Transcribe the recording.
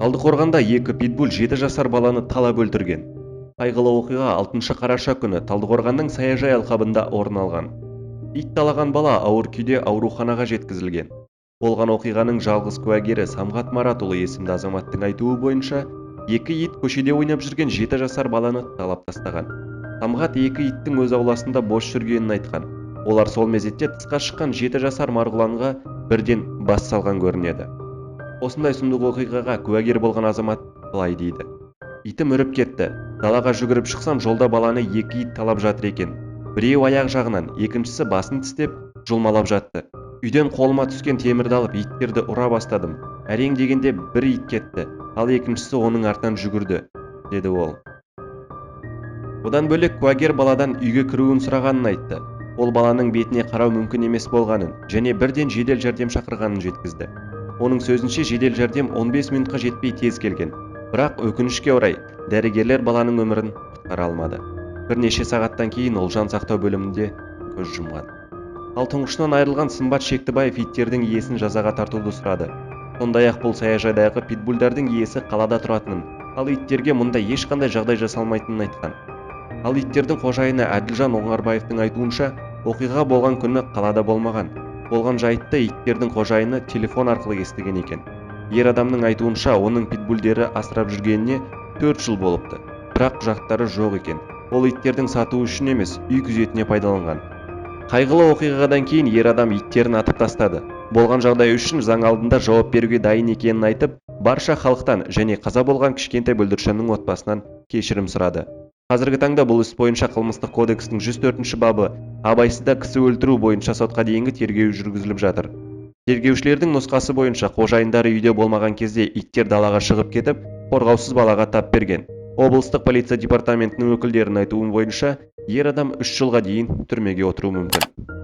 Талдықорғанда екі питбуль 7 жасар баланы талап өлтірген. Қайғылы оқиға 6 қараша күні Талдықорғанның саяжай алқабында орын алған. Ит талаған бала ауыр күйде ауруханаға жеткізілген. Болған оқиғаның жалғыз куәгері Самғат Маратұлы есімді азаматтың айтуы бойынша, екі ит көшеде ойнап жүрген 7 жасар баланы талап тастаған. Самғат екі иттің өз ауласында бос жүргенін айтқан. Олар сол мезетте тысқа шыққан 7 жасар Марғұланға бірден бас салған көрінеді. Осындай сұмдық оқиғаға куәгер болған азамат былай дейді: «Итім үріп кетті. Далаға жүгіріп шықсам, жолда баланы екі ит талап жатыр екен. Біреуі аяқ жағынан, екіншісі басын тістеп, жұлмалап жатты. Үйден қолыма түскен темірді алып, иттерді ұра бастадым. Әрең дегенде бір ит кетті, ал екіншісі оның артынан жүгірді», – деді ол. Одан бөлек, куәгер баладан үйге кіруін сұрағанын айтты. Ол баланың бетіне қарау мүмкін емес болғанын және бірден жедел жәрдем шақырғанын жеткізді. Оның сөзінше, жедел жәрдем 15 минутқа жетпей тез келген, бірақ, өкінішке орай, дәрігерлер баланың өмірін құтқара алмады. Бірнеше сағаттан кейін ол жан сақтау бөлімінде көз жұмған. Ал тұңғышынан айырылған Сымбат Шектібаев иттердің иесін жазаға тартуды сұрады. Сондай ақ бұл саяжайдағы питбульдардың иесі қалада тұратынын, ал иттерге мұнда ешқандай жағдай жасалмайтынын айтқан. Ал иттердің қожайыны Әділжан Оңғарбаевтың айтуынша, оқиға болған күні қалада болмаған. Болған жайтты иттердің қожайыны телефон арқылы естіген екен. Ер адамның айтуынша, оның питбульдері асырап жүргеніне 4 жыл болыпты, бірақ құжаттары жоқ екен. Ол иттердің сату үшін емес, үй күзетіне пайдаланған. Қайғылы оқиғадан кейін ер адам иттерін атып тастады. Болған жағдай үшін заң алдында жауап беруге дайын екенін айтып, барша халықтан және қаза болған кішкентай бүлдіршіннің отбасынан кешірім сұрады. Қазіргі таңда бұл іс бойынша Қылмыстық кодекстің 104 бабы, абайсызда кісі өлтіру бойынша сотқа дейінгі тергеу жүргізіліп жатыр. Тергеушілердің нұсқасы бойынша, қожайындары үйде болмаған кезде иттер далаға шығып кетіп, қорғаусыз балаға тап берген. Облыстық полиция департаментінің өкілдерінің айтуы бойынша, ер адам 3 жылға дейін түрмеге отыруы мүмкін.